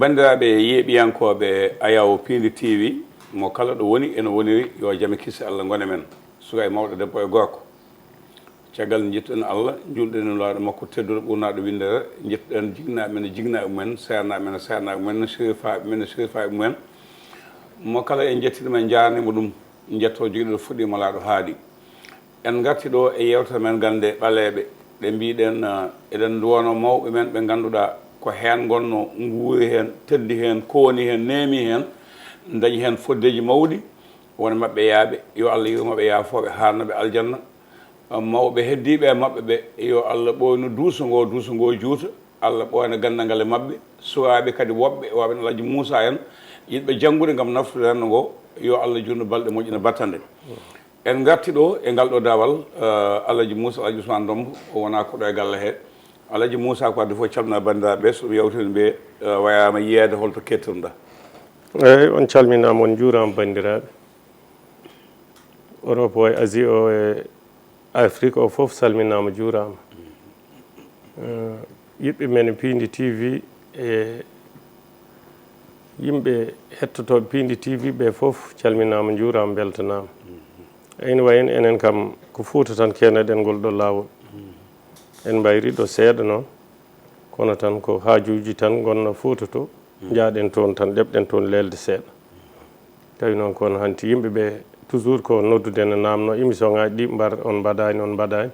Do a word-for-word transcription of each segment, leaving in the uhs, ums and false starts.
Banndiraaɓe yeeɓiyankooɓe Ayawo Piindi T V, mo kala ɗo woni ene woniri, yo jam e kisi Allah ngon e men, suka e mawɗo, debbo e gorko. Caggal nde njettuɗen Allah, njuulɗen e Nulaaɗo makko tedduɗo ɓurnaaɗo winndere, njettuɗen jiknaaɓe men e jiknaaɓe mumen, seernaaɓe men e seernaaɓe mumen, sirifaaɓe men e sirifaaɓe mumen. Mo kala en njettii ɗum, en njaarniima ɗum, njettoo jogiiɗo fuɗɗiima laaɗo haaɗi. En ngarti ɗo e yeewtere men gannde ɓaleeɓe, ɗe mbiɗen, eh, eɗen nduwano mawɓe men ɓe ngannduɗaa ko heen ngonnoo, nguuri heen, teddi heen, kooni heen, neemi heen, dañi heen foddeeji mawɗi. Won e maɓɓe yaaɓe, yo Allah yurmo ɓe, yaafoo ɓe, haarna ɓe aljanna. Eh, mawɓe heddiiɓe e maɓɓe ɓe, yo Allah ɓooynu duuso ngoo, duuso ngoo juuta. Allah ɓooyna ganndal ngal e maɓɓe. Suwaaɓe kadi woɓɓe, waɓe no Alhaji Muusa en, yiɗɓe janngude ngam naftude renndo ngoo, yo Allah juutnu balɗe, moƴƴina battane. En ngarti ɗo e ngal ɗo daawal, eh, Alhaji Muusa, Alhaji Usmaan Ndombo, o wonaa ko ɗo e galle he. Alhaji Muusa, ko addi fof calmina banndiraaɓe ɓe, so ɗum yawtiri ɓe, eh, wayaama yiyeede holto kettirɗa. Eeyi, on calminaama, on njuuraama banndiraaɓe. Europe o e Asie o e Afrique o fof salminaama, juuraama. Eh, yiɗɓe men Piindi T V e yimɓe hettotooɓe Piindi T V ɓe fof calminaama, njuuraama, mbeltanaama. Ene wayi no enen kam ko Fuuta tan keewneɗen ngol ɗo laawol. En mbayri ɗo seeɗa noon, kono tan ko haajuuji tan ngonnoo Fuuta to, njaaɗen toon tan, ɗeɓɗen toon leelde seeɗa. Tawi noon ko on hanti yimɓe ɓe, toujours ko noddude ne naamnoo émission ŋaaji ɗi, mbar on mbaɗaani, on mbaɗaani.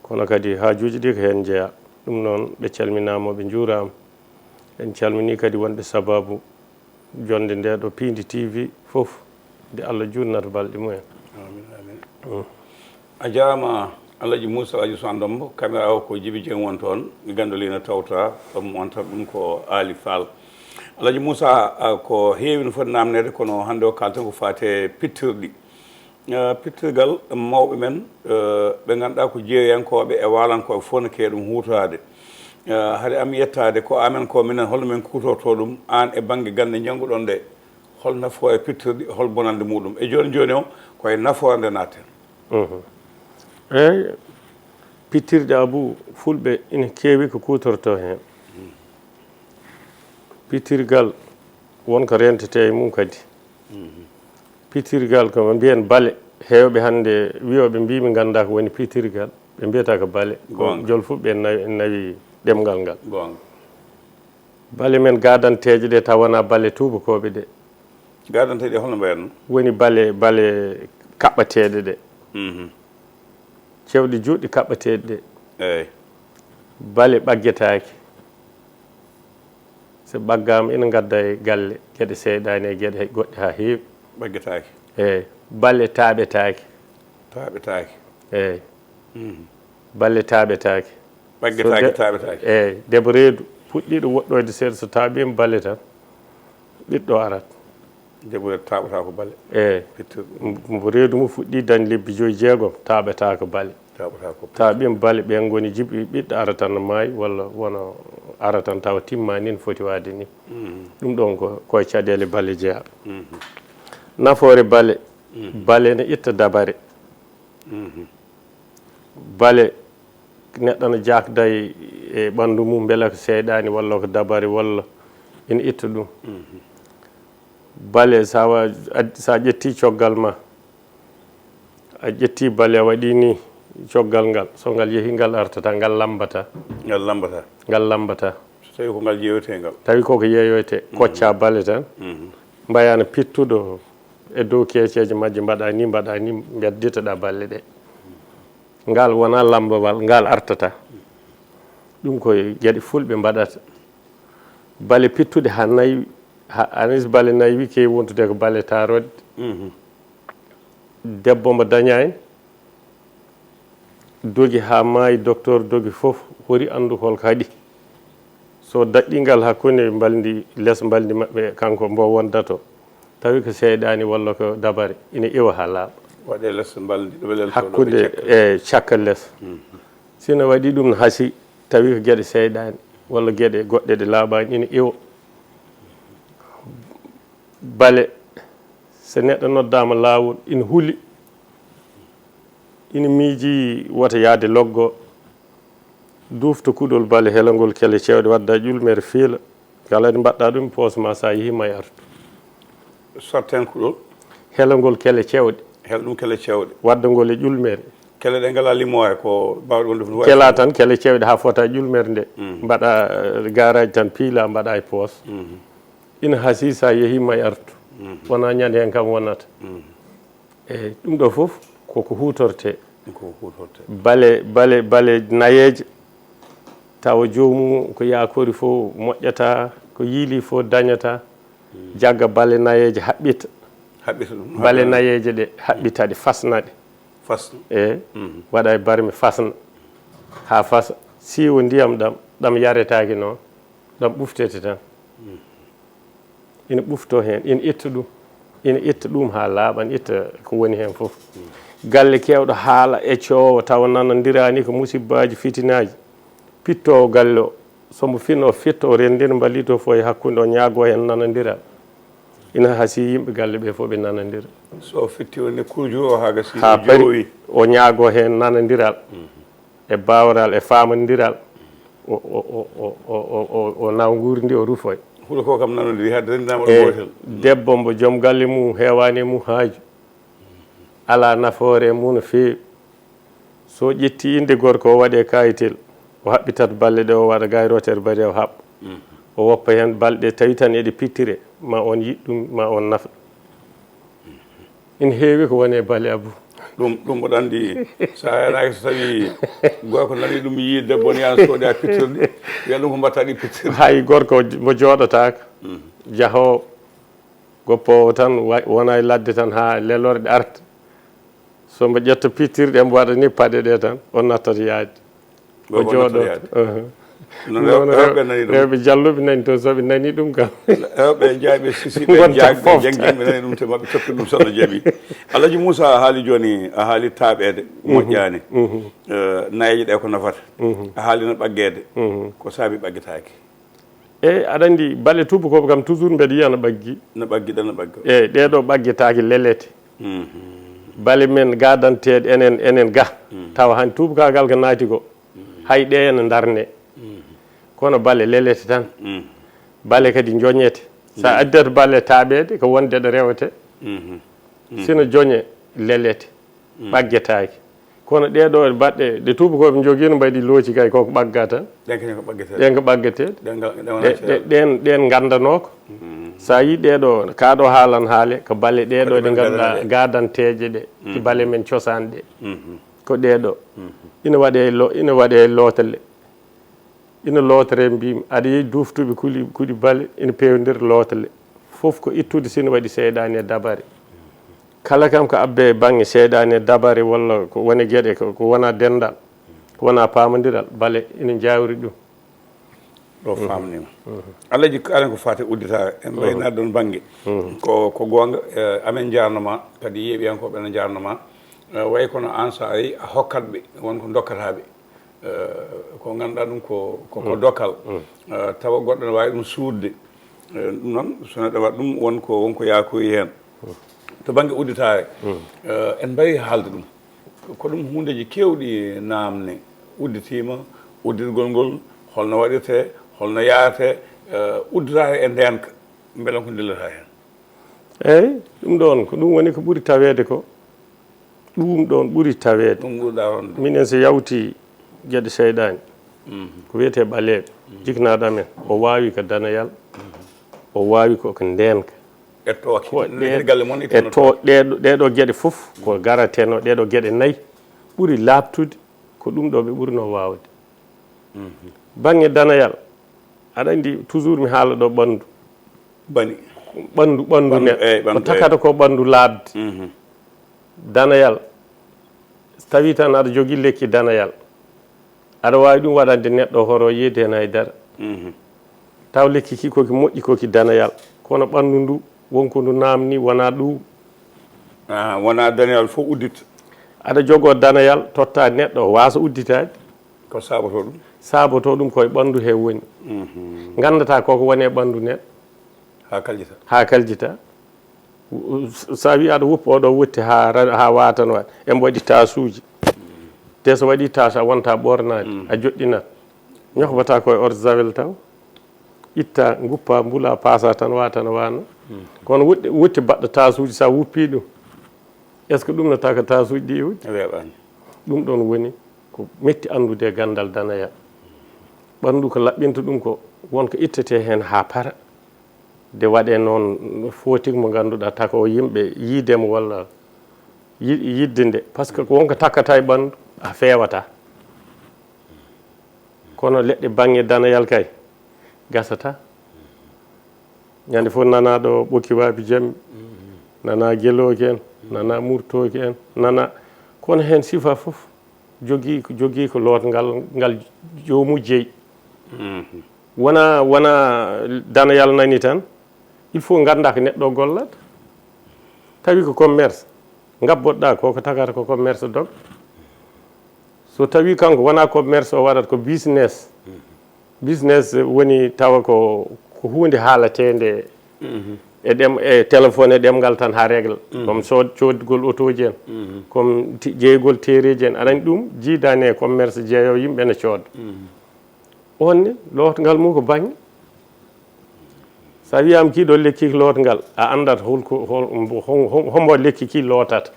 Kono kadi haajuuji ɗi ko heen njeyaa. Ɗum noon ɓe calminaama, ɓe njuuraama. En calminii kadi wonɓe sabaabu jonnde nde ɗo Piindi T V fof, nde Allah juutnata balɗe mumen. Amin, amin. Mm. A jaaraama, Alhaji Muusa, Alhaji Usmaan Ndombo, caméra o ko Jibi Jeŋ won toon, ganndol ina tawta, ɗum wonta ɗum ko Aali Faal. Alhaji Muusa, a, ko heewi no foti naamneede, kono hannde o kaalten ko faati e pittirɗi. Eh, pittirgal mawɓe men, eh, ɓe ngannduɗaa ko jeeyankooɓe e waalankooɓe fof no keewi ɗum huutoraade. Eh, hade am yettaade ko amen ko minen, holno min kuutortoo ɗum, aan e bannge gannde njannguɗon ɗe, hol nafoore pittirɗi, hol bonannde muɗum? E jooni jooni o, ko e nafoore nde naatten. Mhm. Eeyi, pittirɗe, Abou, fulɓe ina keewi ko kuutortoo heen. Pittirgal, won ko rentetee e mum kadi. Mhm. Pittirgal ko mbiyen bale. Heewɓe hannde wiyooɓe mbii mi nganndaa ko woni pittirgal, ɓe mbiyata ko bale. Ko goonga. Jolfuɓe en nawi, en nawi ɗemngal ngal. Goonga. Bale men gaadanteeje ɗe taw wonaa bale tuubakooɓe ɗe. Gaadanteeje holno mbayatno? Woni bale, bale kaɓɓateeɗe ɗe. Mhm. Cewɗe juutɗe kaɓɓateeɗe ɗe. Eey. Bale ɓaggetaake. So ɓaggaama ina ngadda e galle, geɗe seyɗaani e geɗe goɗɗe haa heewi. Ɓaggetaake. Eey. Bale taaɓetaake. Taaɓetaake. Eey. Mhm. Bale taaɓetaake. Ɓaggetaake, so de-, taaɓetaake. Eey, debbo reedu puɗɗiiɗo woɗɗoyde seeɗa, so taaɓiima bale tan, ɓiɗɗo arat. Debbo reedu taaɓata ko bale. Eey. Pittirɗo. M-, mo reedu mo fuɗɗii dañ lebbi joyi, jeegom, taaɓata ko bale. Taaɓata ko pittirɗo. Taaɓiima bale, ɓeen ngoni jiɓi, ɓiɗɗo ara tan no maayi, walla wona ara tan tawa timmaani no foti waade ni. Mhm. Ɗum ɗoon ko, ko e caɗeele bale jeyaa. Mhm. Nafoore bale, mhm, bale ne itta dabare. Mhm. Bale, neɗɗo no jaakda e, e ɓanndu mum, mbela ko seyɗaani walla ko dabare walla ina itta ɗum. Mhm. Bale, so a wa-, a, so a ƴettii coggal ma, a ƴettii bale, a waɗii ni coggal ngal, so ngal yehii, ngal artata, ngal lammbata. Ngal lammbata. Ngal lammbata. So tawii ko ngal yeeyoytee ngal. Tawi koko yeeyoytee, mhm, koccaa bale tan. Mhm. Mbayaa no pittuɗo e dow keeceeje majje, mbaɗaa ni, mbaɗaa ni, mbedditoɗaa bale ɗe. Ngal wonaa lammbawal, ngal artata. Ɗum ko geɗe fulɓe mbaɗata. Bale pittuɗe haa nayi, ha, anis bale nayi wi keewi wontude ko bale taaroɗe. Mhm. Debbo mo dañaani, dogi haa maayi, docteur dogi fof, hori anndu hol ko haɗi. So daɗɗii ngal hakkunde mbalndi les, mbalndi maɓɓe, kanko mbo wondato, tawi ko seyɗaani walla ko dabare, ina iwa haa laaɓa. Waɗee les mbalndi, ɗo ɓe leltoo ɗo ɓe hakkunde cakka. E cakka les. Mhm. Sino waɗi ɗum no hasi, tawi ko geɗe seyɗaani walla geɗe goɗɗe ɗe laaɓaani, ina iwa. Bale, so neɗɗo noddaama laawol, ina huli, ina miiji wota yahde loggo, dufta kuɗol bale, hela ngol kele cewɗe, wadda ƴulmere fiila, Aladi mbaɗɗa ɗum e poos ma, sa yehi ma e artu. Sotten ko ɗo. Helagol kele cewɗe. Hel ɗum kele cewɗe. Waddagol e ƴulmere. Kele ɗe ngala limoore ko bawɗe wonde fof. Kela tan kele cewɗe ha fota e ƴulmere nde. Mm. Mbaɗa eh, garaji tan piila mbaɗa e poos. Mm. Ina hasi sa yehi ma e artu. Mm. Wona ñande hen kam wonata. Mm. Eyi, ɗum ɗo fof koko hutorte. Koko hutorte. Bale, bale, bale nayeeje, tawa joomum ko yaakori fof moƴƴata, ko yiili fof dañata, jagga bale nayeeje haɓɓita. Haɓɓita ɗum. Bale nayeeje ɗe haɓɓita ɗe, fasna ɗe. Fasna. Eyi, waɗa e barmi fasna. Haa fasa, siiwo ndiyam ɗam, ɗam yaretaaki noon, ɗam ɓuftete tan. Ina ɓufto heen, ina itta ɗum, ina itta ɗum haa laaɓa, ina itta ko woni heen fof. Galle keewɗo haala e coowa tawa nanondiraani ko musibbaaji, fitinaaji. Pittoowo galle o, so mbo fin o fitta o renndina mballiito fof e hakkunde o ñaagoo heen nanondiral. Ina hasii yimɓe galle ɓee fof ɓe nanondira. So o fitti o ne kurjuro o haa gasii haa pari o ñaagoo heen nanondiral e baawral e faamondiral o, o, o, o, o, o, o nawa nguurndi o rufoya. Huɗo ko kam nanondiri hadde renndinaama ɗo e gootel. Debbo mbo joom galle mum heewaani e mum haaju, alaa nafoore e mum no feewi. So ƴetti innde gorko o waɗe kaayitel, o haɓɓitat balle ɗe o waɗa gayrotere bari o haɓɓa. O woppa heen balɗe tawi tan eɗe pittire, ma on yiɗ ɗum, ma on nafɗo. Ina heewi ko woni e bale Abou. Ɗum ɗum mboɗo anndi so a heɗaaki so tawi gorko nani ɗum yii debbo ne yana sooda pittirɗi wiya ɗum ko mbatta ɗi pittirɗi. Hay gorko mo jooɗotaaka jahoowo goppoowo tan wona e ladde tan haa lelorɗe arta. So mbo ƴetta pittirɗe mbo waɗa ni paɗe ɗe tan o nattat yaade. O jooɗo. Rewɓe jalluɓe nani to soɓe nani ɗum kam. Rewɓe jayɓe sisiɓe jagɓe jangginɓe nani ɗum te maɓe toppir ɗum sono jaɓi. Alhaji Moussa a haali joni a haali taaɓeede moƴƴaani. Nayeeje ɗe ko nafata. A haali no ɓaggeede. Ko saabi ɓaggetaaki? Eyi aɗa anndi bale tuubakooɓe kam toujours mbeɗa yiya no ɓaggi. No ɓaggi ɗa no ɓagga. Eyi ɗee ɗoo ɓaggetaake lelete. Bale men gadanteeɗe enen enen ga tawa han tuubakaagal ko naati ko hay ɗe ene ndarne. Kono bale lelete tan. Bale kadi joñete. So a addat bale taaɓeede ko wonde ɗo rewete. Sino joñe lelete. Ɓaggetaake. Kono ɗee ɗoo baɗɗe ɗe tuubakooɓe njogii no mbaɗi looci kay koko ɓagga tan. Ɗen kañum ko ɓaggeteeɗe. Ɗen ko ɓaggeteeɗe. Ɗen ngal- ɗen wona Ɗe- ceeɗa. Ɗe- Ɗen ɗen nganndanoo ko. So a yii ɗee ɗoo ka ɗo haalan haale ko balle ɗee ɗoo ɗe ngannduɗaa gadanteeje ɗe. Ɗi bale men cosaan ɗe. Ko ɗee ɗoo. Ina waɗe lo ina waɗe lootale. Ina lootere mbimi aɗa yehi duftuɓe kuɗi kuɗi bale ina pewndira lootale. Fof ko ittude sino waɗi seyɗaani e dabare. Kala kam ko abbe e bannge seyɗaani e dabare walla ko woni geɗe ko wona denndal ko wona paamondiral bale ina njawri ɗum. Ɗo famnima. Alhaji kalen ko fate udditare en mbaynaade ɗon bannge. Ko ko goonga amen njaarnoma kadi yeeɓiyankooɓe ene njaarnoma. Way kono an so a ari a hokkat ɓe won ko dokkataɓe. Ko ngannduɗaa ɗum ko ko dokkal. Tawa goɗɗo ne waawi ɗum suuɗde. Ɗum noon so neɗɗo waɗa ɗum won ko won ko yaakoyi heen. To bannge udditaare en mbawi haalde ɗum. Ko ɗum huundeeji keewɗi naamne udditiima. Uddirgol ngol holno waɗirtee, holno yahrate? Udditaare e ndeenka mbela ko ndillata heen? Eyi ɗum ɗoon ko ɗum woni ko ɓuri taweede ko. Ɗuum ɗoon ɓuri taweede. Ɗum ɓurɗaa wonde. Minen so yawti geɗe seyɗaani, ko wiyetee ɓaleeɓe, jiknaaɗo amen, o waawi ko danayal, o waawi ko ko ndeenka. Ettooke. Ko ɗee- Nder galle mon e ittanoo to ɗee- ɗee ɗoo geɗe fof ko garatenoo, ɗee ɗoo geɗe nayi ɓuri laaɓtude, ko ɗum ɗoo ɓe ɓurnoo waawde. Bannge danayal, aɗa anndi toujours mi haala ɗoo ɓanndu. Bani. Ɓanndu ɓanndu neɗɗo ko takata ko ɓanndu laaɓde. Danayal so tawi tan aɗa jogii lekki danayal aɗa waawi ɗum waɗande neɗɗo horo yeedi heen hay dara. Taw lekki ki koki moƴƴi koki danayal kono ɓanndu ndu wonko ndu naamni wona ɗum. Wona danayal fof uddita. Aɗa jogoo danayal totta neɗɗo o waasa udditaade. Ko saabotoo ɗum? Saabotoo ɗum koye ɓanndu he woni. Nganndataa koko woni e ɓanndu neɗɗo. Haa kaljita. Haa kaljita. So a wii aɗa woppa oɗo wotti haa haa waata no waɗa. Embo waɗi taasuuji. Te so waɗi taas a wonta ɓoornaade. A joɗɗinat. Ñohbataa koye eau de javel taw. Itta, nguppa, mbula, paasa tan, wa tan, wano. Kono wotti, wotti baɗɗo taasuuji, sa wuppi ɗum, est ce que ɗum no taka taasuuji ɗi iwde? Weeɓani. Ɗum ɗon woni ko metti anndude e ganndal danaya. Ɓanndu ko laɓɓinta ɗum ko won ko ittete heen haa para. De waɗe noon footik mo ngannduɗaa taka o yimɓe yiide mo walla yi-, yiɗde nde. Par ce que ko wonko takkata e ɓanndu, a feewata. Kono leɗɗe baŋŋe danayal kay, gasata. Ñande fof nana ɗo ɓokki waabi jammi, nana gelooki en, nana murtooki en, nana. Kono heen sifa fof jogii, jogii ko lootngal ngal joomu jeyi. Wona, wona danayal nani tan, il faut ngannda ko neɗɗo o gollata. Tawi ko commerce, ngabboɗa ko, ko tagata ko commerce dog. So tawi kanko wona commerce o waɗata, ko business. Business woni tawa ko, ko huunde haalateende e ɗem-, e téléphone e ɗemngal tan haa régla. Comme so-, coodgol otooji en, comme ti-, jeeygol teereeji en. Aɗa anndi ɗum jiidaani e commerce jeeyo yimɓe ne cooda. On ne, lootngal mum ko baŋŋe. So a wiyaama kii ɗo lekki ko lootngal, a anndat holko, hol, hol, hol, hombo lekki kii lootata.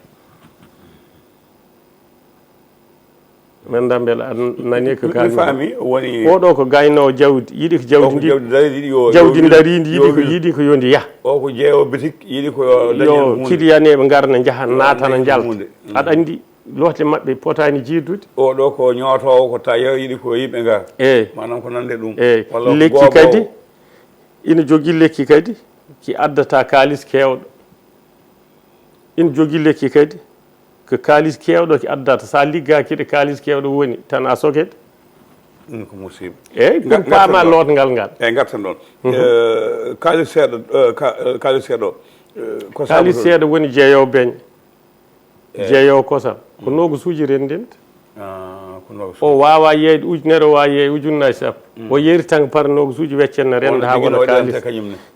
Men da mbela a nani ko mi kaami. Faami, woni oɗo ko gaynoowo jawdi, yiɗi ko jawdi o ko ndi, jawdi darindi, yo, jawdi yo, darindi, yiɗi yo ko, wi-, yiɗi ko yo ndi yah. O ko jeewo bitik, yiɗi ko yo dañen yo huunde. Kiliyaneeɓe ngar na njaha, naatana, njalta. Huunde. Aɗa anndi loote maɓɓe potaani jiidude. Oɗo ko ñootoowo, ko tailleur, yiɗi ko yimɓe ngar. Eey. Maanaam ko nande ɗum. Eey. Walla ko lekki gooboowo. Kadi, ina jogii lekki kadi, ki addata kaalis keewɗo. Ina jogii lekki kadi, ko kaalis keewɗo ki addata. So a liggaaki ɗo kaalis keewɗo woni, tan a soket. Ɗum ko musiba. Eey, ɗum paama lootngal ngal. Eey, ngartan ɗoon. Eh, kaalis seeɗa, eh, ka-, eh, kaalis seeɗa o, eh, ko kaalis sabu seeɗa woni jeeyo beñ. Eey. Jeeyo kosam. Ko noogusuuji renndinta. Ah, ko noogusuuji. O waawa yeeyde ujunere, o waawa yeeyde ujunnaaji sappo. O yeeri tan par noogusuuji weccet na rennda haa wona kaalis.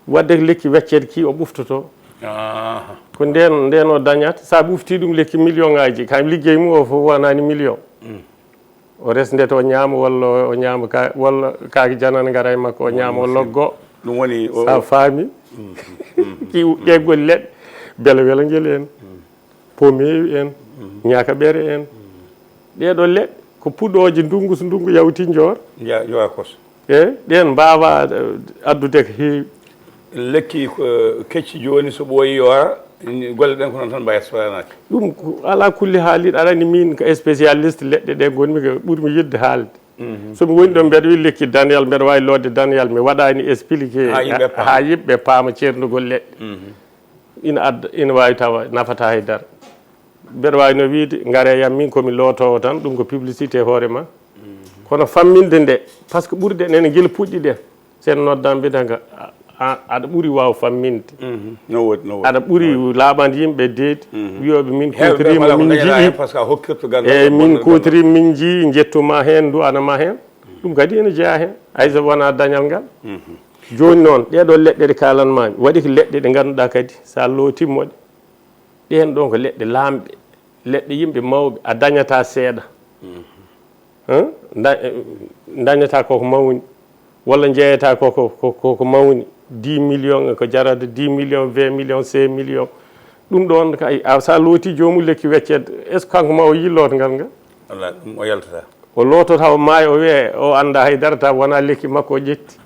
Wadde ko lekki weccet ki o ɓuftoto. Aha. Ko ndeen, ndeen o dañata. So a ɓufti ɗum lekki million ŋaaji, kam liggey mum o fof wonani million. O resnde to o ñaama walla o ñaama ka-, walla kaake janane ngara e makko o ñaama o loggo. Ɗum woni o, sa faami. Ki u-, ƴeggol leɗɗe, bele wela ngel en, pomeewi en, ñakaɓere en. Ɗeɗo leɗɗe ko puɗooje ndungu, so ndungu yawti njoor. Nja-, njoora kos. E ɗen mbaawa, eh, addude ko heewi. Lekki ko kecci jooni, so ɓooyi yoora, golle ɗen ko noon tan mbayata so waɗanaaki. Ɗum ko alaa kulli haaliiɗo, aɗa anndi miin ko spécialiste leɗɗe ɗe ngonmi ko ɓurmi yiɗde haalde. So mi woni ɗo mbeɗa wiya lekki daneyal, mbeɗa waawi lootde daneyal, mi waɗaani expliqué haa yimɓe paama. Haa yimɓe paama ceerndugol leɗɗe. Ina adda, ina waawi tawa nafata hay dara. Mbeɗa waawi no wiide, ngare yam min ko mi lootoowo tan, ɗum ko publicité hoore ma. Kono famminde nde, par ce que ɓurɗe nene ngel puɗɗi ɗen. Sen noddan mbiɗa nga, a, a, aɗa ɓuri waaw famminde. No woodi, no woodi. Aɗa ɓuri laaɓande yimɓe deedi, wiyooɓe min kuutoriima, min njii. Par ce que a hokkirto ganndal. Eyi, min kuutoriima, min njii, njettuma heen, nduwana ma heen. Ɗum kadi ene jeyaa heen, hay so wonaa dañal ngal. Jooni noon, ɗeɗo leɗɗe ɗe kaalanmaami, waɗi ko leɗɗe ɗe ngannduɗaa kadi, so a lootiima ɗe, ɗeen ɗoon ko leɗɗe laamɓe, leɗɗe yimɓe mawɓe, a dañataa seeɗa. Hein? Nda-, eh, dañataa koko mawni, walla njeeyataa koko, ko, ko, ko mawni, dix millions ko jarata, dix millions, vingt millions, cinq millions. Ɗum ɗoon kay, a, so a looti joomum lekki weccet, est ce que kanko ma o yii lootngal ngal? Wallaahi, ɗum o yaltataa. O loototo o maaya, o wiya o anndaa hay dara, taw wonaa lekki makko o ƴetti.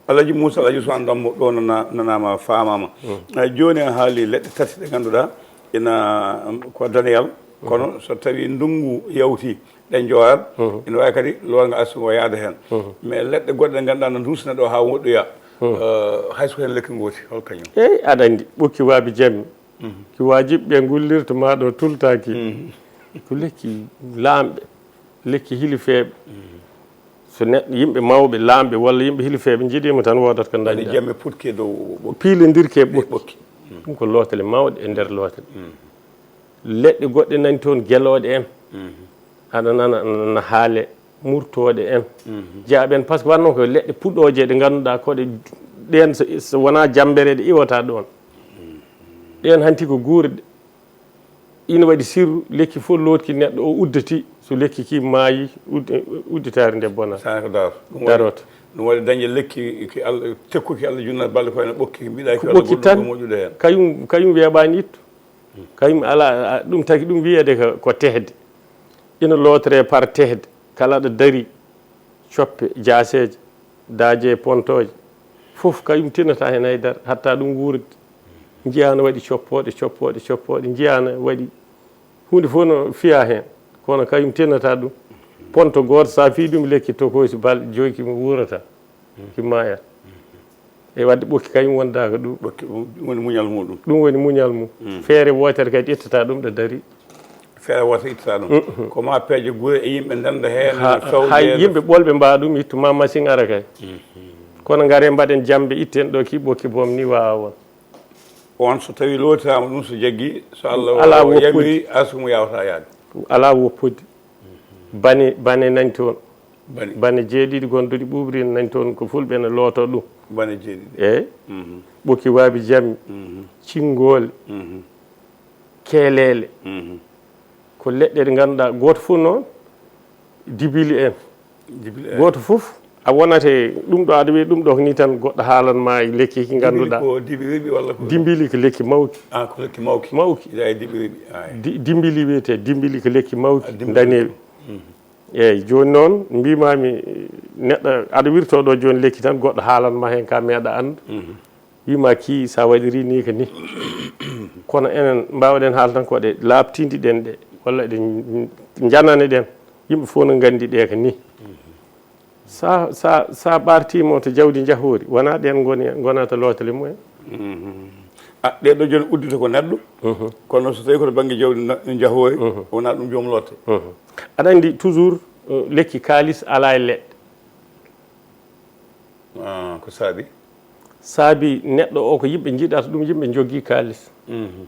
Alhaji Moussa, Alhaji Ousmane Gambo ɗo nana-, nanaama, faamaama. Eh, jooni a haali leɗɗe tati ɗe ngannduɗaa ina, um, ko daneyal, kono so tawi ndunngu yawti, ɗe njoorat, ina waawi kadi loorngal arsugo yaada heen. Mais leɗɗe goɗɗe ɗe ngannduɗaa no nduusna ɗo haa woɗɗoya, eh, hay so ko heen lekki ngooti, hol kañum? Eyi, aɗa anndi, ɓokki waabi jammi, ki waajiɓe ɓe ngullirta ma ɗo tultaaki. Ko lekki laamɓe, lekki hilifeeɓe. So neɗɗo, yimɓe mawɓe, laamɓe walla yimɓe hilifeeɓe njiɗiima tan, woodat ko ndañɗaa. Jamme putke dow ɓokki. Piilindirke ɓokki. Ɓokki. Ɗum ko lootele mawɗe e nder lootele. Leɗɗe goɗɗe nani toon, gelooɗe en. Aɗa nana, nana haale murtooɗe en. Jaaɓe en, par ce que wonno ko leɗɗe puɗooje ɗe ngannduɗaa ko ɗe, ɗeen so, so wonaa jammbere ɗe iwata ɗoon. Ɗeen hanti ko guurɗe. Ina waɗi sirru, lekki fof lootki neɗɗo o udditi, so lekki ki maayi, ud-, udditaare nde bona. Saka dar. Ɗum waɗi, daroto. Ɗum waɗi dañde lekki ki Allah, tekkuki Allah junnaat balɗe ko ene ɓokki, mbiɗa ko ko Allah ɓokki goɗɗum tan. Ko moƴƴude heen. Kañum, kañum weeɓaani ittu. Kañum alaa, a, ɗum taki ɗum wiyeede ko, ko tehde. Ina lootoree par tehde. Kala ɗo dari, coppe, jaaseeje, daaje, pontooje, fof kañum tinata heen hay dara, hatta ɗum wuurdi. Njiyaano waɗi coppooɗe, coppooɗe, coppooɗe, njiyaano waɗi huunde fof no fiya heen, kono kañum tinata ɗum. Ponto gooto, so a fii ɗum lekki tokoosi balɗe joyi, kimo wuurata, ki maayata. E waɗde ɓokki kañum wondaaka ɗum. Ɓokki ɗum woni muñal muɗum. Ɗum woni muñal mum. Mm. Feere wootere kadi ittata ɗum ɗo dari. Feere wootere ittata ɗum. Mm-hmm. Ko ma peeje gure e yimɓe ndenda heen, ha, fewje hay yimɓe ɓolɓe mbaa ɗum ittu ma machine ara kay. Mm-hmm. Kono ngare mbaɗen jamɓe itten ɗo ki ɓokki boom ni waawa won. On so tawi lootiraama ɗum so jaggi, so Allah alaa woppude. Yamiri, arsugu mum yaawata yaade. Alaa woppude. Bane, bane nani toon. Bane. Bane jeeɗiɗi gonɗuɗi ɓuuɓri nani toon ko fulɓe ne looto ɗum. Bane jeeɗiɗi. Eey. Mhm. Ɓokki waabi jammi. Mhm. Cinngoole. Mhm. Keeleele. Mhm. Ko leɗɗe ɗe ngannduɗaa gooto fof noon dibili en. Dibili en. Gooto fof a wonate ɗum ɗo aɗa wiya ɗum ɗo ko ni tan goɗɗo haalan ma e lekki ki ngannduɗaa. Dibili ko dibi weeɓi walla ko? Dimbili ko lekki mawki. Ah, ko lekki mawki. Mawki. Ina e dibi weeɓi. Ah, eey. Di-, dimbili wiyetee, dimbili ko lekki mawki. Ah, dimbili. Ndaneeɓi. Mhm. Eey, jooni noon, mbiimaami, neɗɗo, aɗa wirtoo ɗo jooni lekki tan, goɗɗo haalan ma heen, ka meeɗa anndu. Mhm. Wiima kii, so a waɗirii nii ko nii. Kono enen, mbaawɗen haalde tan ko ɗe laaɓtindiɗen ɗe, walla ɗe njanane ɗen. Yimɓe fof no nganndi ɗe ko nii. Mhm. Sa, sa, sa ɓartiima to jawdi njahoori, wonaa ɗeen ngoni, ngonata lootale mumen. Mhm. Ah, ɗee ɗo jooni uddita ko neɗɗo. Mhm. Kono so tawii ko to bannge jawdi na-, njahoori, mhm, wonaa ɗum joom lotte. Mhm. Aɗa anndi toujours, eh, lekki kaalis alaa e leɗɗe. Ah, ko saabi? Saabi neɗɗo o ko yimɓe njiɗata ɗum, yimɓe njogii kaalis. Mhm.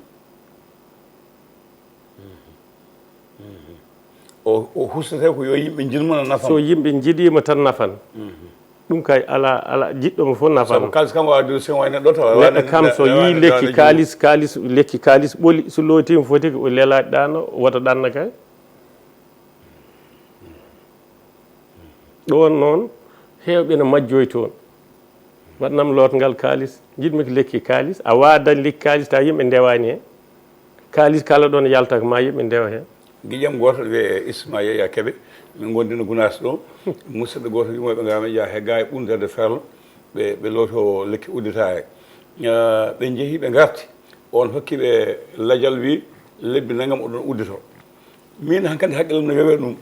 O, o husata ko yo yimɓe njiɗ mo no nafa mo. So yimɓe njiɗiima tan nafan. Mhm. Ɗum kay alaa, alaa, jiɗɗo mo fof nafan. Sabu kaalis kam waawde so waɗi neɗɗo tawa neɗɗo waɗi kam so neɗɗo yii waɗi lekki neɗɗo kaalis, kaalis, lekki kaalis ɓoli, so lootiima foti ko lelaade ɗaano, wota ɗanna kay. Ɗoon noon, heewɓe ene majjoyi toon. Waɗnam lootngal kaalis, njiɗmi ko lekki kaalis. A waawa dañ lekki kaalis, tawa yimɓe ndewaani heen. Kaalis kala ɗoon yalta ko ma yimɓe ndewa heen. Giƴam gooto wiyee Isma Yaya Kebe, min ngondi no Gunaas ɗo. Musidɓe gooto wii mo ɓe ngara ɓe njaha he gaa e ɓunderde ferlo, ɓe, ɓe looto lekki udditaare. Ah, ɓe njehi ɓe ngarti, on hokki ɓe lajal wii lebbi nangam oɗon uddito. Min hankadi haqqillam no wewe ɗum.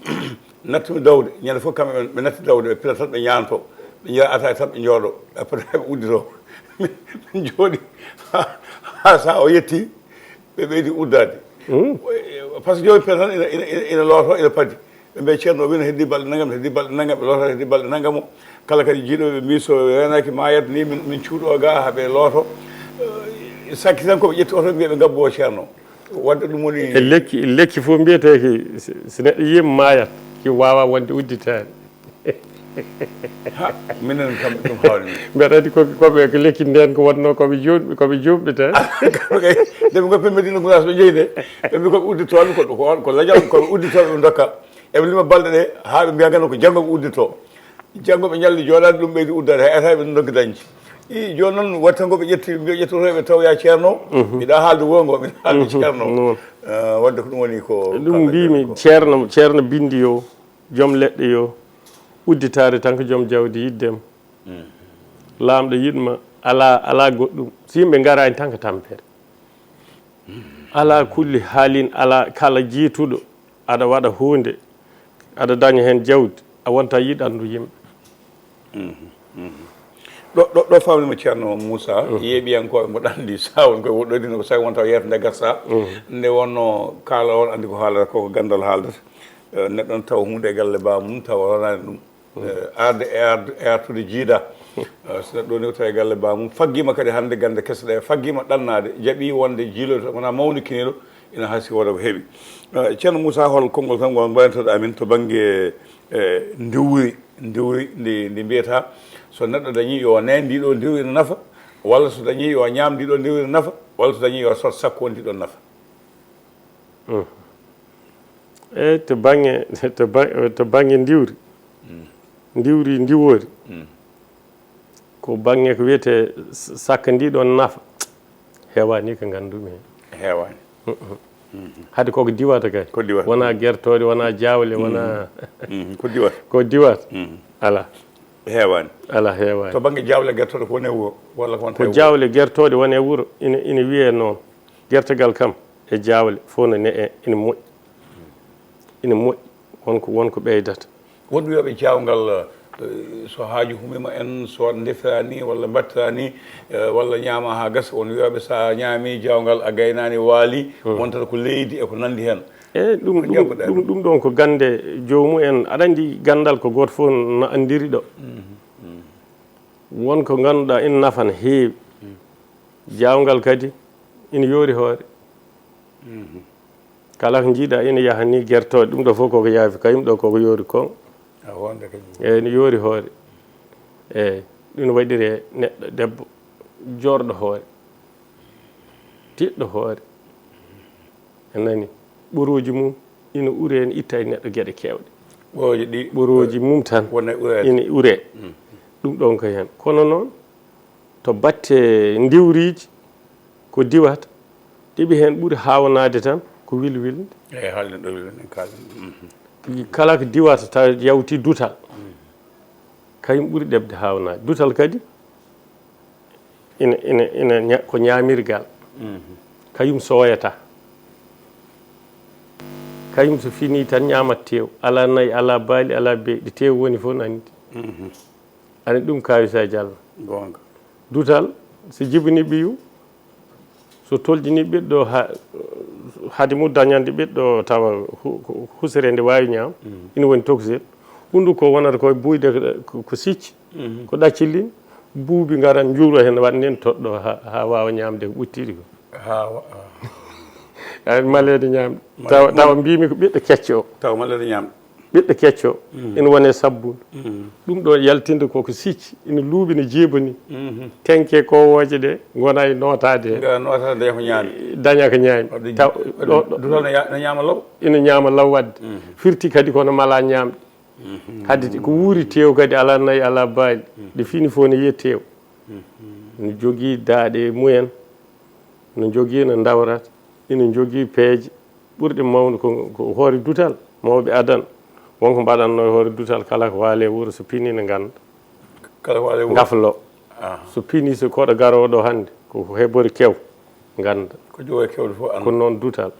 Nattumi dawde, ñande fof kamɓe ɓe, ɓe natti dawde, ɓe pila tan ɓe ñaanto, ɓe njeya ataaya tan ɓe njooɗo, ɓe pota ɓe uddito. Min, min jooɗi haa, haa sahaa o yetti, ɓe ɓeydi uddaade. Mm. Par ce que jooni pila tan ina, ina, ina, ina looto, ina padi. Ɓe mbiya ceerno o wii no heddi balɗe nangam, heddi balɗe nangam, ɓe looto heddi balɗe nangam o. Kala kadi jiiɗo ɓe mbii so reenaaki maayat ni min, min cuuɗo gaa haa ɓe looto. Eh, sakki tan ko ɓe ƴetti oto mbiya ɓe ngabbo o ceerno. Wadde ɗum woni e lekki, lekki fof mbiyeteeki, si, si neɗɗo yiima maayat, ki waawa wonde udditaani. Ha, minen kam ɗum hawni. Mbeɗa anndi ko, ko ɓe, ko lekki ndeen ko wonnoo ko ɓe juum-, ko ɓe juumɓe tan. Kamɓe kay, nde ɓe ngoppi Medina Gounass ɓe njeyi nde, ɓe mbi ko ɓe udditooɓe, ko, ko, ko lajal, ko ɓe udditooɓe ɓe ndokka. Eɓe lima balɗe ɗe, haa ɓe mbiya nganndu ko janngo ɓe udditoo. Janngo ɓe ñalli jooɗaade, ɗum ɓeydi uddaade, hay ata ɓe ndonki dañde. I, jooni noon, waɗi tan ko ɓe ƴetti, ɓe ƴettoto ɓe tawoya ceerno. Mhm. Mbiɗa haalde woo ngo, mbiɗa haalde ceerno. Mhm. Ah, wadde ko ɗum woni ko ɗum kalɗen mbimi ko. Ceerno, ceerno bindi yo, joom leɗɗe yo, udditaade tan ko joom jawdi yiɗde ma. Mhm. Laamɗo yiɗ ma, alaa, alaa goɗɗum. So yimɓe ngaraani tan ko tampere. Alaa kulli haalin, alaa kala jiituɗo aɗa waɗa huunde, aɗa daña heen jawdi, a wonta yiɗandu yimɓe. Mhm, mhm. Ɗo, ɗo, ɗo fawni mo Ceerno Moussa, mhm, yeeɓiyankooɓe mboɗo anndi sa won koye woɗɗoyde no ko sawi wonta o yeewta nde gasa. Mhm. Nde wonno kaala on anndi ko haalata ko, ko ganndal haaldata. Eh, neɗɗo on tawa huunde e galle baamum tawa ronaani ɗum. Eh, arde e arde, e artude jiida. Eh, so neɗɗo woni ko tawi galle baamum, faggiima kadi hannde gannde kese ɗe, faggiima ɗannaade, jaɓi wonde jiiloyto, wona mawnikiniiɗo, ina haasi wooda ko heɓi. Eh, Ceerno Moussa, hol konngol tan ngol mbaɗantoɗo amin to bannge, eh, ndiwri, ndiwri ndi, ndi mbiyata, so neɗɗo dañi yo neen ndiɗo ndiwri ina nafa, walla so dañi yo ñaam ndiɗo ndiwri ina nafa, walla so dañi yo sot sakko ndiɗo nafa? Eyi, to bannge, to ba- to bannge ndiwri, ndiwri ndiwoori, ko bannge ko wiyetee s- sakka ndi ɗoon nafa, heewaani ko nganndu-mi heen. Heewaani. Hade koko diwata kay. Ko diwata. Wona gertooɗe, wona jaawle, wona Mhm. Ko diwata. Ko diwata. Mhm. Ala. Heewaani. Ala, heewaani. To bannge jaawle gertooɗe ko woni e wuro, walla ko wonta Ko e wuro? Jaawle gertooɗe woni e wuro, ina, ina wiyee noon. Gertegal kam e jaawle fof no ne e ina moƴƴi. Ina moƴƴi. Won ko, won ko ɓeydata. Won wiyooɓe jaawngal, eh, so haaju humiima en, so ndefiraani walla mbattiraani, eh, walla ñaama haa gasa, won wiyooɓe so a ñaami jaawngal, a gaynaani, waali, wontata ko leydi e ko nanndi heen. Eyi, ɗum, Ko ɗum, jabbuɗaa ɗum, ɗum? Ɗum ɗoon ko gannde joomum en. Aɗa anndi ganndal ko gooto fof no anndiri ɗo. Won ko ngannduɗaa ina nafa no heewi. Jaawngal kadi ina yoori hoore. Kala ko njiiɗaa ina yaha ni gertooɗe, ɗum ɗo fof koko yaafi, kayum ɗo koko yoori kon. A wonde kadi. Eyi, no yoori hoore. Eyi, ɗum no waɗiri e neɗɗo debbo joorɗo hoore, tiɗɗo hoore. A nani? Ɓorooji mum ina ure, ene itta e neɗɗo geɗe keewɗe. Ɓorooji ɗi Ɓorooji mum tan wona e ureede. Ina ure. Ɗum ɗon ko heen. Kono noon, to batte ndiwriiji, ko diwata, ɗiɓi heen ɓuri haawnaade tan ko wilwilnde. Eyi, haalden ɗo wilwilnde, kaalden. Kala ko diwata taw yawti dutal, kañum ɓuri ɗeɓde haawnaade. Dutal kadi ina, ina, ina ña- ko ñaamirgal. Kañum sooyata. Kañum so fini tan ñaamat teew. Alaa nayi, alaa baali, alaa beeɗi. Teew woni fof no anndi. Ani ɗum Kaawisaa Jallo. Goonga. Dutal, so jibini ɓiyu, so toljini ɓiɗɗo ha-, hade mum dañande ɓiɗɗo tawa hu-, hu-, husere nde waawi ñaam, ina woni tokosel. Hunnduko wonata ko buuyde ko, ko, ko sicci, ko ɗaccillin, buubi ngaran njuuro heen waɗ nden toɗɗo ha, ha waawa ñaamde ko ɓuttiɗi ko. Ha wa- Ay, maleede ñaamde. Tawa, tawa mbiimi ko ɓiɗɗo kecco o. Tawa maleede ñaamde. Ɓiɗɗo kecco, ina wone sabbundu. Ɗum ɗo yaltinde koko sicci, ina luuɓi no jiiba ni. Tenke kowooje ɗe ngona e nootaade heen. Ngara nootaade ndeya ko ñaami. Daña ko ñaami. Wadde Taw, wadde ɗo, ɗo, dutal no ya- no ñaama law. Ina ñaama law wadde. Firti kadi kono mala ñaamɗe. Hadde ko wuuri teew kadi alaa nayi, alaa baali. Ɗe fini fof no yiya teew. No jogii daaɗe mumen, no jogii no ndawrata, ina jogii peeje. Ɓurɗe mawnude ko, ko hoore dutal, mawɓe adan. Wonko mbaɗatnoo e hoore dutal kala ko waale wuro so pini ne ngannda. Kala ko waale wuro? Ngaflo. Ah. So pini so koɗo garooɗo hannde, ko hebori kew ngannda. Ko jowo e kewɗe fof annda. Ko noon dutal.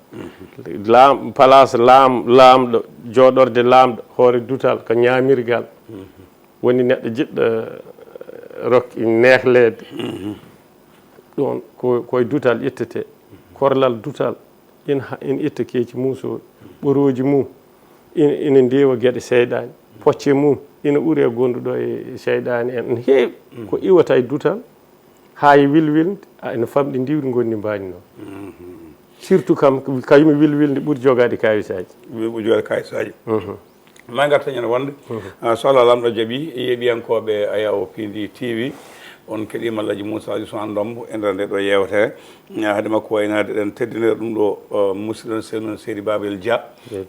Laam, place laam, laamɗo, jooɗorde laamɗo, hoore dutal, ko ñaamirgal. Woni neɗɗo jiɗɗo, eh, rokki neehleede. Ɗoon ko, ko e dutal ƴettetee. Korlal dutal, ina ha-, ina itta keeci muusooɗi, ɓorooji mum, ina, ina ndeewa geɗe seyɗaani. Pocce mum, ina ure e gonduɗo e seyɗaani en. Ene heewi ko iwata e dutal, haa e wilwilnde, a, ene famɗi ndiwri ngonndi mbaani noon. Surtout kam, kayumi wilwilnde ɓuri jogaade kaawisaaji. Ɓuri jogaade kaawisaaji. Ma ngarta ñande wonde, ah, so Allah Laamɗo jaɓi, yeeɓiyankooɓe Ayawo P D T V, on keɗiima Alhaji Moussa Ousmane Dombo e nder nde ɗo yeewtere. Ah, hade makko waynaade, eɗen teddinira ɗum ɗo, ah, musidɗo, sehil men Seydi Babel Dia.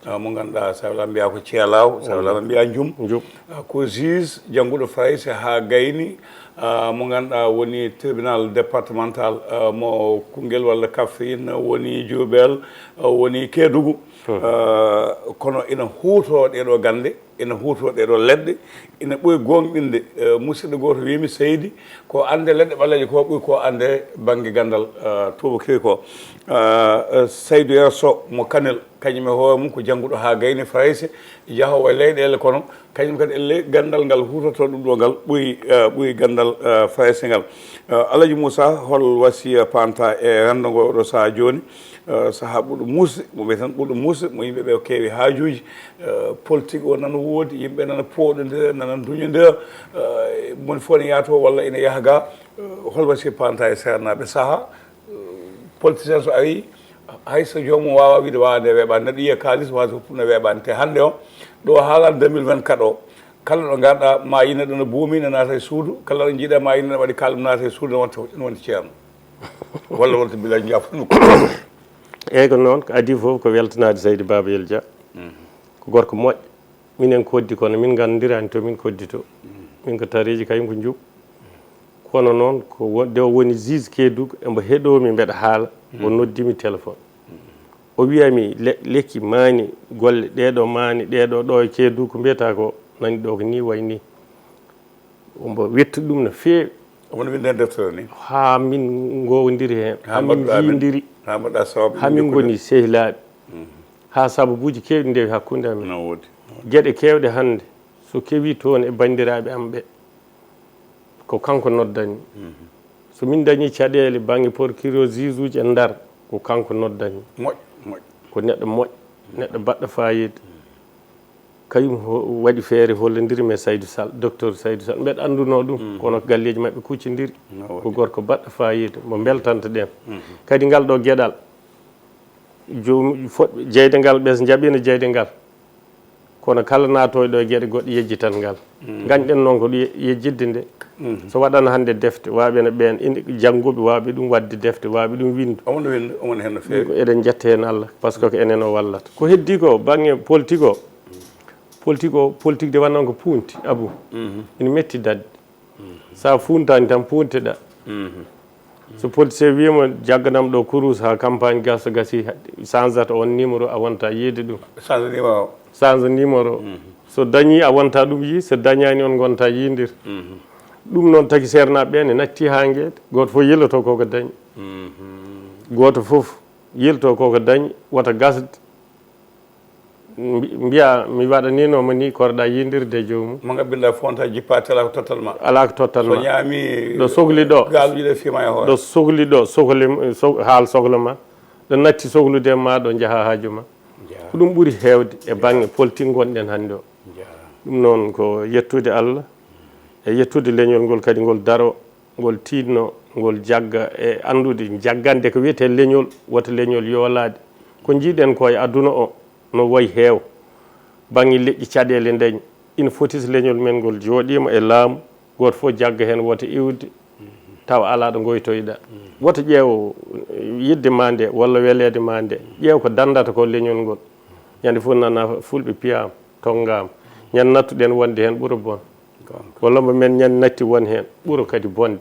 Ah, mo ngannduɗaa, so welama mbiya ko ceelaawo, so welama mbiya njum. Njum. Ah, ko juge jannguɗo Farayse haa gayni, ah, mo ngannduɗaa woni tribunal départemental, ah, mo Koungheul walla Kaffrine, woni Diourbel, ah, woni Kédougou. Ah, kono ina huuto ɗee ɗoo gannde, ina huuto ɗee ɗoo leɗɗe, ina ɓuri goongɗinde. Eh, musidɗo gooto wiimi, seydi, ko annde leɗɗe ɓaleeje ko ɓuri ko annde bannge ganndal, ah, tuubakiri ko. Ah, eh, Saydu Yero Sow mo Kanel, kañum e hoore mum ko jannguɗo haa gayni Farayse, jahoowo e leyɗeele, kono kañum kadi e ley ganndal ngal huutortoo ɗum ɗo ngal ɓuri, eh, ɓuri ganndal, eh, Farayse ngal. Eh, Alhaji Moussa, hol wasiya panta e renndo ngo ɗo sahaa jooni? Eh, sahaa ɓurɗo muusde, mo mbiyeten ɓurɗo muusde, mo yimɓe ɓe keewi haajuuji, eh, politique o nana woodi, yimɓe nana pooɗondira, nana duñondira, eh, moni fof ne yaato walla ina yaha ga, eh, hol wasiya panta e seernaaɓe sahaa, eh, politicien so ari, hay so joomum waawa wiide waawa nde weeɓaani, neɗɗo yiya kaalis, waawa so ɗum ne weeɓaani. Te hannde o, ɗo haalan deux mille vingt-quatre o, kala ɗo ngarɗa, ma yii neɗɗo no buumi, ne naata e suudu, kala ɗo njiiɗa, ma yii neɗɗo waɗi kala ɗum naata e suudu, ne wonta, ne wonta ceerno. Walla wonta billaji njaafo ɗum. Eyi, ko noon, ko adii fof ko weltanaade Seydi Baaba Yel Dia. Ko gorko moƴƴo. Minen koddi kono min nganndirani to min koddi to. Min ko tareeji kañum ko njuɓ. Kono noon ko won- nde o woni juge Kedougou, embo heɗoomi mbeɗa haala, o noddimi téléphone. O wiyami le- lekki maani golle ɗeɗo maani ɗeɗo ɗo e Kedougou ko mbiyata ko nani ɗo ko ni wayi ni. Ombo wettu ɗum no feewi. Omo winde deftere ni. Ha min ngowondiri heen. Ha min jiyindiri. Ha mbaɗa sababu. Ha min ngoni sehilaaɓe. Ha sababuuji keewɗi ndewi hakkunde amen. No woodi. Geɗe keewɗe hannde so kewi toon e banndiraaɓe am ɓe, ko kanko noddani. So min dañi caɗeele bannge procureur, juge uji e Ndar, ko kanko noddani. Moƴƴo, moƴƴo. Ko neɗɗo moƴƴo, neɗɗo baɗɗo faayiida. Kañum ho- waɗi feere hollondiri mi e Saydou Sall, docteur Saydou Sall. Mbeɗa anndunoo ɗum, kono ko galleeji maɓɓe kuccondiri. No woodi. Ko gorko baɗɗo faayiida, mo mbeltanta ɗen. Kadi ngal ɗo geɗal, joom fodɓe jeyde ngal, ɓe so njaɓino jeyde ngal. Kono kala naatooy ɗo e geɗe goɗɗe yejjitan ngal. Ngañɗen noon ko ɗum ye- yejjidde nde. So waɗano hannde defte, waaɓe no ɓeen, ina jannguɓe, waaɓe ɗum waɗde defte, waaɓe ɗum winndu. Omo no winndu, omo no heen no feewi. Ko eɗen njetta heen Allah, par ce que ko enen o wallata. Ko heddi ko, bannge politique o, politique o, politique de wannoo ko puunti, Abou. Ina metti daɗde. So a fuuntaani tan, puunteɗaa. So politicien wiima, "Jagganam ɗo kurus haa campagne gasa, gasi, change-ata on numéro," a wonta yiide ɗum. Change numéro. Change numéro. So dañi, a wonta ɗum yii, so dañaani, on ngonta yiindir. Ɗum noon, tagi seernaaɓe ɓe ne natti haa ngeede. Gooto fof yeloto koko dañi. Gooto fof yeloto koko dañi, wota gasde. Mbi- mbiya mi waɗanino mo ni, korɗa yindirde e joomum. Mo ngabbinɗa fonta jippa tela ko tottal ma. Ala ko tottal ma. So ñaami ɗo sogli ɗo, gaaluji ɗe fima e hoore. Ɗo sogli ɗo, sogli, so- haal soglo ma. Ɗo natti soglude ma, ɗo njaha haaju ma. Ko ɗum ɓuri heewde e bannge politique ngonɗen hannde o. Ɗum noon ko yettude Allah e yettude leñol ngol kadi ngol daro. Ngol tiiɗno, ngol jagga e anndude jaggande ko wiyetee leñol, wota leñol yoolaade. Ko njiiɗen ko e aduna o, no wayi heew. Bannge leƴƴi caɗeele dañi. Ina foti so leñol men ngol jooɗiima e laamu, gooto fof jagga heen wota iwde, tawa alaa ɗo ngoytoyɗaa. Wota ƴeew yiɗde ma nde, walla weleede ma nde. Ƴeew ko danndata ko leñol ngol. Ñande fof nana fulɓe piyaama, tonngaama. Ñande nattuɗen wonde heen ɓura bon. Walla mo men ñande natti won heen, ɓura kadi bonde.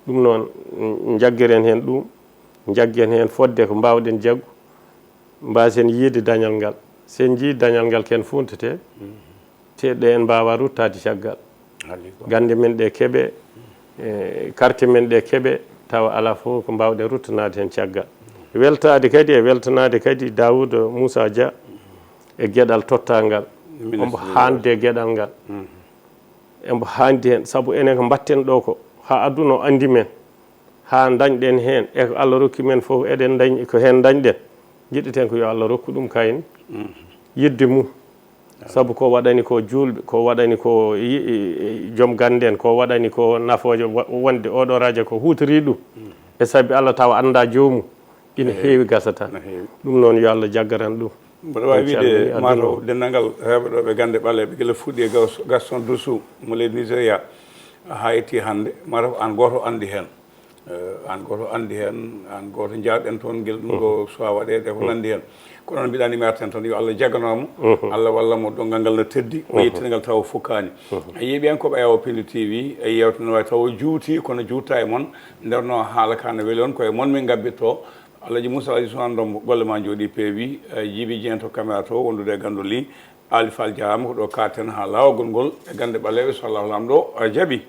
Ɗum noon, mm, njaggiren heen ɗum, njaggen heen fodde ko mbaawɗen jaggu, mbaasen yiide dañal ngal. So en njii dañal ngal, ken fuuntete, te ɗe en mbaawa ruttaade caggal. Gannde men ɗe keɓe, e, carte men ɗe keɓe, tawa alaa fof ko mbaawɗen ruttanaade heen caggal. Weltaade kadi e weltanaade kadi Daouda Moussa Dia e geɗal tottangal. Omo haande geɗal ngal. Embo haandi heen, sabu enen ko mbaɗten ɗo ko, haa aduna o anndi men, haa ndañɗen heen, e ko Allah rokki men fof, eɗen ndañ, ko heen ndañɗen. Njiɗɗeten ko yo Allah rokku ɗum kayne, yiɗde mum. Sabu ko waɗani ko juulɓe, ko waɗani ko yi-, i-, i-, joom gannde en, ko waɗani ko nafoojo wa-, wonde oɗo rajo ko huutorii ɗum. E sabi Allah tawa annda joomum. Ina heewi gasata. Ɗum noon, yo Allah jaggaran ɗum. Mboɗo waawi wiide, mataw denndangal heewɓe ɗo ɓe gannde ɓaleeɓe, gila fuɗɗi e Gas-, Gaston Dusu mo leydi Nigeria, haa yetti hannde, mataw aan gooto anndi heen. Eh, aan gooto anndi heen, aan gooto njaaɗen toon, ngel ɗum ɗo suwaa waɗeede, ko nanndi heen. Kono noon mbiɗa anndi mi arten toon, yo Allah jagganoo mo, Allah walla mo, donngal ngal no teddi, o yettina ngal tawa fukkaani. A yii ɓeen ko ɓe Awa Pindi T V, e yeewtere no waawi tawa juuti, kono juutta e mon, nder no haala ka no weli on, ko e mon min ngabbitto. Alhaji Moussa Alhaji Sohna Ndombo, golle ma njooɗi peewi. Eh, Jibi Dieng to caméra to, wondude e ganndol li. Ali Fall jaaraama, ko ɗo kaaten haa laawagol ngol e gannde ɓaleeɓe, so Allahu Laamɗo, eh, jaɓi.